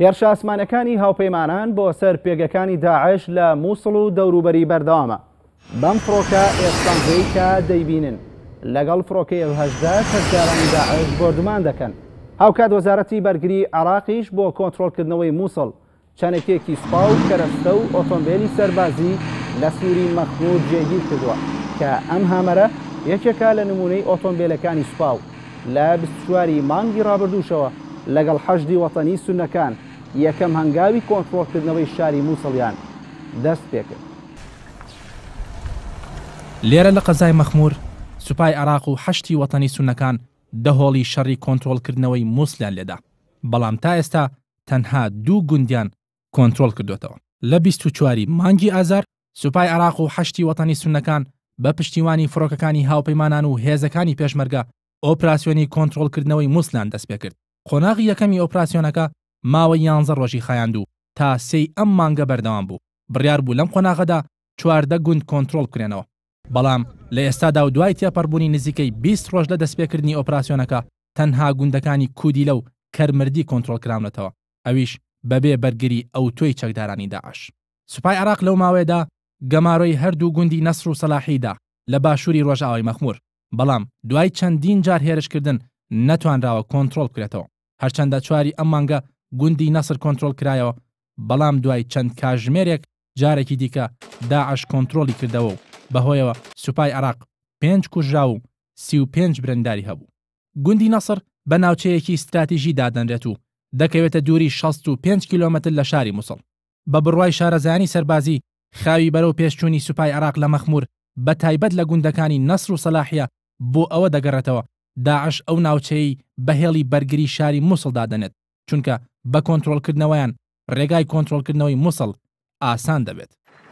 هێرشە ئاسمانەکانی هاوپەیمانان بۆ سەر پێگەکانی داعش لە مووسڵ و دەوروبەری بەردەوامە. بەم فڕۆکە ئێف شانزەی کە دەیبینن لەگەڵ فڕۆکەی ئێف 18 چەکدارانی داعش بۆردومان دەکەن. هاوکات وەزارەتی بەرگری عێراقیش بۆ کۆنترۆڵکردنەوەی مووسڵ چەنەکێکی سوپا و کەرەستە و ئۆتۆمبێلی سەربازی لە سنووری مەخموور جێگیر کردووە کە ئەم هامەرە یەکێکە لە نموونەی ئۆتۆمبێلەکانی سوپا و لە 24 ی مانگی ڕابردووشەوە لەگەڵ حەشدی وەتەنی سوننەکان یەکەم هەنگاوی کۆنترۆڵکردنەوەی شاری مووسڵیان دەست پێکرد. لێرە لە قەزای مەخموور سوپای عێراق و حەشدی وەتەنی سوننەکان دەهۆڵی شەڕی کۆنترۆڵکردنەوەی مووسڵیان لێدا، بەڵام تا ئێستا تەنها دوو گوندیان کۆنترۆڵ کردۆتەوە. لە 24 ی مانگی ئازار، سوپای عێراق و حەشدی وەتەنی سوننەکان بە پشتیوانی فڕۆکەکانی هاوپەیمانان و هێزەکانی پێشمەرگە ئۆپراسیۆنی کۆنترۆڵکردنەوەی موسڵیان دەستپێکرد. قۆناغی یەکەمی ئۆپراسیۆنەکە ماوەی یانزە ڕۆژی خایاند و تا سێی ئەم مانگە بەردەوام بوو. بڕیار بوو لەم قۆناغەدا 14 گوند کۆنترۆڵ بکرێنەوە. بەڵام لە ئێستادا و دوای تێپەڕبوونی نزیکەی 20 ڕۆژ لە دەستپێکردنی ئۆپراسیۆنەکە، تەنها گوندەکانی کودیلە و کەرمردی کۆنترۆڵکراونەتەوە، ئەویش بەبێ بەرگری ئەوتۆی چەکدارانی داعش. سوپای عێراق لەو ماوەیەدا گەمارۆی هەردوو گوندی نەسر و سەلاحی دا لە باشووری ڕۆژئاوای مەخموور، بەڵام دوای چەندین جار هێرشکردن نەتوانراوە کۆنترۆڵ بکرێتەوە. هەرچەندە چواری ئەم مانگە گوندی نەسر کۆنترۆڵ کرایەوە، بەڵام دوای چەند کاژمێرێک جارێکی دیکە داعش کۆنترۆڵی کردەوە و بەهۆیەوە سوپای عێراق پێنج کوژراو و 35 برینداری هەبوو. گوندی نەسر بە ناوچەیەکی ستراتیژی دادەنرێت و دەکەوێتە دووری 65 کیلۆمەتر لە شاری موسڵ. بە بڕوای شارەزایانی سەربازی، خاوی بەرەو پێشچوونی سوپای عێراق لە مەخموور بە تایبەت لە گوندەکانی نەسر و سەلاحیە بۆ ئەوە دەگەڕێتەوە داعش ئەو ناوچەیەی بە هێڵی بەرگری شاری موسڵ دادەنێت، چونکە بە کۆنترۆڵکردنەوەیان رێگای کۆنترۆڵکردنەوەی موسڵ ئاسان دەبێت.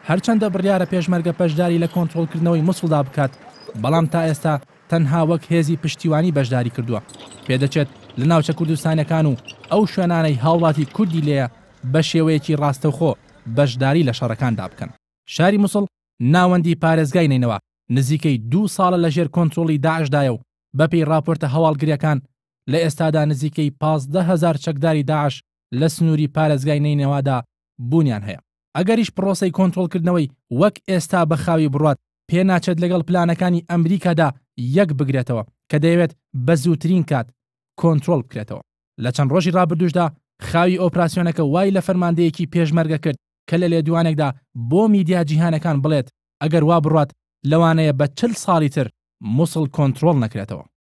هەرچەندە بڕیارە پێشمەرگە بەشداری لە کۆنترۆڵکردنەوەی موسڵدا بکات، بەڵام تا ئێستا تەنها وەک هێزی پشتیوانی بەشداری کردووە. پێدەچێت لە ناوچە کوردستانیەکان و ئەو شوێنانەی هاوڵاتی کوردی لێیە بە شێوەیەکی ڕاستەوخۆ بەشداری لە شەڕەکاندا بکەن. شاری موسڵ ناوەندی پارێزگای نەینەوا نزیکەی دوو ساڵە لەژێر کۆنترۆڵی داعشدایە و بەپێی ڕاپۆرتە هەواڵگرییەکان لە ئێستادا نزیکەی 15 هەزار چەکداری داعش لە سنووری پارێزگای نەینەوادا بوونیان هەیە. ئەگەریش پڕۆسەی کۆنترۆڵکردنەوەی وەک ئێستا بە خاوی بڕوات، پێناچێت لەگەڵ پلانەکانی ئەمریکادا یەک بگرێتەوە کە دەیەوێت بە زووترین کات کۆنترۆڵ بکرێتەوە. لە چەند ڕۆژی ڕابردووشدا خاوی ئۆپراسیۆنەکە وای لە فەرماندەیەکی پێشمەرگە کرد کە لە لێدوانێکدا بۆ میدیا جیهانەکان بڵێت ئەگەر وا بڕوات لەوانەیە بە 40 ساڵی تر موسڵ کۆنترۆڵ نەکرێتەوە.